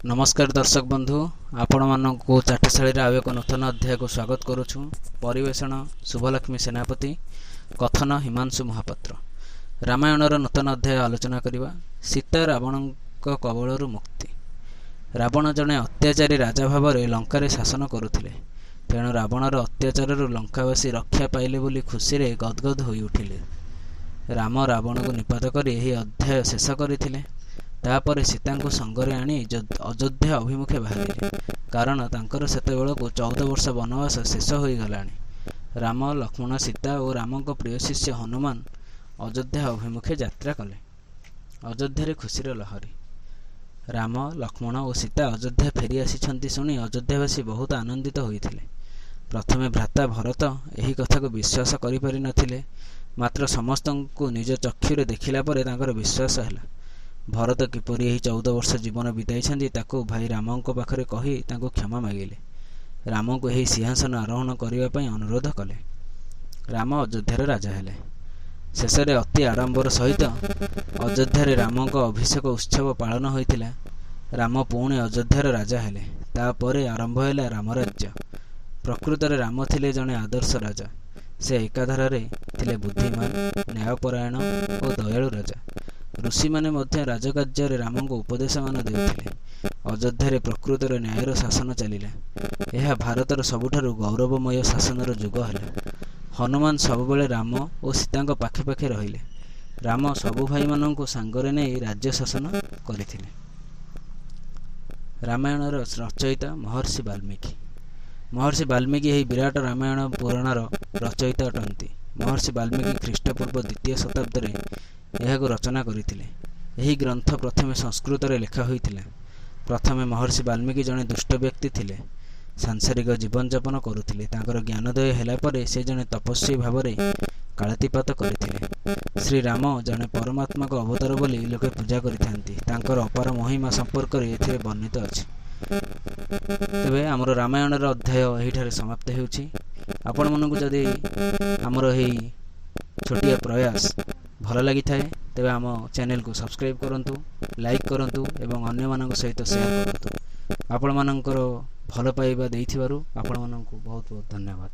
ନମସ୍କାର ଦର୍ଶକ ବନ୍ଧୁ, ଆପଣମାନଙ୍କୁ ଚାଟଶାଳୀର ଆଉ ଏକ ନୂତନ ଅଧ୍ୟାୟକୁ ସ୍ୱାଗତ କରୁଛୁ। ପରିବେଷଣ ଶୁଭଲକ୍ଷ୍ମୀ ସେନାପତି, କଥନ ହିମାଂଶୁ ମହାପାତ୍ର। ରାମାୟଣର ନୂତନ ଅଧ୍ୟାୟ ଆଲୋଚନା କରିବା। ସୀତା ରାବଣଙ୍କ କବଳରୁ ମୁକ୍ତି। ରାବଣ ଜଣେ ଅତ୍ୟାଚାରୀ ରାଜା ଭାବରେ ଲଙ୍କାରେ ଶାସନ କରୁଥିଲେ। ତେଣୁ ରାବଣର ଅତ୍ୟାଚାରରୁ ଲଙ୍କାବାସୀ ରକ୍ଷା ପାଇଲେ ବୋଲି ଖୁସିରେ ଗଦଗଦ ହୋଇଉଠିଲେ। ରାମ ରାବଣକୁ ନିପାତ କରି ଏହି ଅଧ୍ୟାୟ ଶେଷ କରିଥିଲେ। ତାପରେ ସୀତାଙ୍କୁ ସଙ୍ଗରେ ଆଣି ଅଯୋଧ୍ୟା ଅଭିମୁଖେ ବାହାରିଲେ, କାରଣ ତାଙ୍କର ସେତେବେଳକୁ 14 ବର୍ଷ ବନବାସ ଶେଷ ହୋଇଗଲାଣି। ରାମ, ଲକ୍ଷ୍ମଣ, ସୀତା ଓ ରାମଙ୍କ ପ୍ରିୟ ଶିଷ୍ୟ ହନୁମାନ ଅଯୋଧ୍ୟା ଅଭିମୁଖେ ଯାତ୍ରା କଲେ। ଅଯୋଧ୍ୟାରେ ଖୁସିର ଲହରୀ। ରାମ, ଲକ୍ଷ୍ମଣ ଓ ସୀତା ଅଯୋଧ୍ୟା ଫେରି ଆସିଛନ୍ତି ଶୁଣି ଅଯୋଧ୍ୟାବାସୀ ବହୁତ ଆନନ୍ଦିତ ହୋଇଥିଲେ। ପ୍ରଥମେ ଭ୍ରାତା ଭରତ ଏହି କଥାକୁ ବିଶ୍ୱାସ କରିପାରି ନଥିଲେ, ମାତ୍ର ସମସ୍ତଙ୍କୁ ନିଜ ଚକ୍ଷୁରେ ଦେଖିଲା ପରେ ତାଙ୍କର ବିଶ୍ୱାସ ହେଲା। ଭରତ କିପରି ଏହି 14 ବର୍ଷ ଜୀବନ ବିତାଇଛନ୍ତି, ତାକୁ ଭାଇ ରାମଙ୍କ ପାଖରେ କହି ତାଙ୍କୁ କ୍ଷମା ମାଗିଲେ। ରାମଙ୍କୁ ଏହି ସିଂହାସନ ଆରୋହଣ କରିବା ପାଇଁ ଅନୁରୋଧ କଲେ। ରାମ ଅଯୋଧ୍ୟାର ରାଜା ହେଲେ। ଶେଷରେ ଅତି ଆଡ଼ମ୍ବର ସହିତ ଅଯୋଧ୍ୟାରେ ରାମଙ୍କ ଅଭିଷେକ ଉତ୍ସବ ପାଳନ ହୋଇଥିଲା। ରାମ ପୁଣି ଅଯୋଧ୍ୟାର ରାଜା ହେଲେ। ତାପରେ ଆରମ୍ଭ ହେଲା ରାମରାଜ୍ୟ। ପ୍ରକୃତରେ ରାମ ଥିଲେ ଜଣେ ଆଦର୍ଶ ରାଜା। ସେ ଏକାଧାରରେ ଥିଲେ ବୁଦ୍ଧିମାନ, ନ୍ୟାୟପରାୟଣ ଓ ଦୟାଳୁ ରାଜା। ଋଷିମାନେ ମଧ୍ୟ ରାଜକାର୍ଯ୍ୟରେ ରାମଙ୍କୁ ଉପଦେଶମାନ ଦେଉଥିଲେ। ଅଯୋଧ୍ୟାରେ ପ୍ରକୃତରେ ନ୍ୟାୟର ଶାସନ ଚାଲିଲା। ଏହା ଭାରତର ସବୁଠାରୁ ଗୌରବମୟ ଶାସନର ଯୁଗ ହେଲା। ହନୁମାନ ସବୁବେଳେ ରାମ ଓ ସୀତାଙ୍କ ପାଖେ ପାଖେ ରହିଲେ। ରାମ ସବୁ ଭାଇମାନଙ୍କୁ ସାଙ୍ଗରେ ନେଇ ରାଜ୍ୟ ଶାସନ କରିଥିଲେ। ରାମାୟଣର ରଚୟିତା ମହର୍ଷି ବାଲ୍ମୀକି। ମହର୍ଷି ବାଲ୍ମୀକି ଏହି ବିରାଟ ରାମାୟଣ ପୁରାଣର ରଚୟିତା ଅଟନ୍ତି। ମହର୍ଷି ବାଲ୍ମୀକି ଖ୍ରୀଷ୍ଟପୂର୍ବ ଦ୍ୱିତୀୟ ଶତାବ୍ଦୀରେ ଏହାକୁ ରଚନା କରିଥିଲେ। ଏହି ଗ୍ରନ୍ଥ ପ୍ରଥମେ ସଂସ୍କୃତରେ ଲେଖା ହୋଇଥିଲା। ପ୍ରଥମେ ମହର୍ଷି ବାଲ୍ମୀକି ଜଣେ ଦୁଷ୍ଟ ବ୍ୟକ୍ତି ଥିଲେ। ସାଂସାରିକ ଜୀବନଯାପନ କରୁଥିଲେ। ତାଙ୍କର ଜ୍ଞାନୋଦୟ ହେଲା ପରେ ସେ ଜଣେ ତପସ୍ୱୀ ଭାବରେ କାଳାତିପାତ କରିଥିଲେ। ଶ୍ରୀରାମ ଜଣେ ପରମାତ୍ମାଙ୍କ ଅବତାର ବୋଲି ଲୋକେ ପୂଜା କରିଥାନ୍ତି। ତାଙ୍କର ଅପାର ମହିମା ସମ୍ପର୍କରେ ଏଥିରେ ବର୍ଣ୍ଣିତ ଅଛି। ତେବେ ଆମର ରାମାୟଣର ଅଧ୍ୟାୟ ଏହିଠାରେ ସମାପ୍ତ ହେଉଛି। ଆପଣମାନଙ୍କୁ ଯଦି ଆମର ଏହି ଛୋଟିଆ ପ୍ରୟାସ ଭଲ ଲାଗିଥାଏ, ତେବେ ଆମ ଚ୍ୟାନେଲକୁ ସବସ୍କ୍ରାଇବ୍ କରନ୍ତୁ, ଲାଇକ୍ କରନ୍ତୁ ଏବଂ ଅନ୍ୟମାନଙ୍କ ସହିତ ସେୟାର କରନ୍ତୁ। ଆପଣମାନଙ୍କର ଭଲ ପାଇବା ଦେଇଥିବାରୁ ଆପଣମାନଙ୍କୁ ବହୁତ ବହୁତ ଧନ୍ୟବାଦ।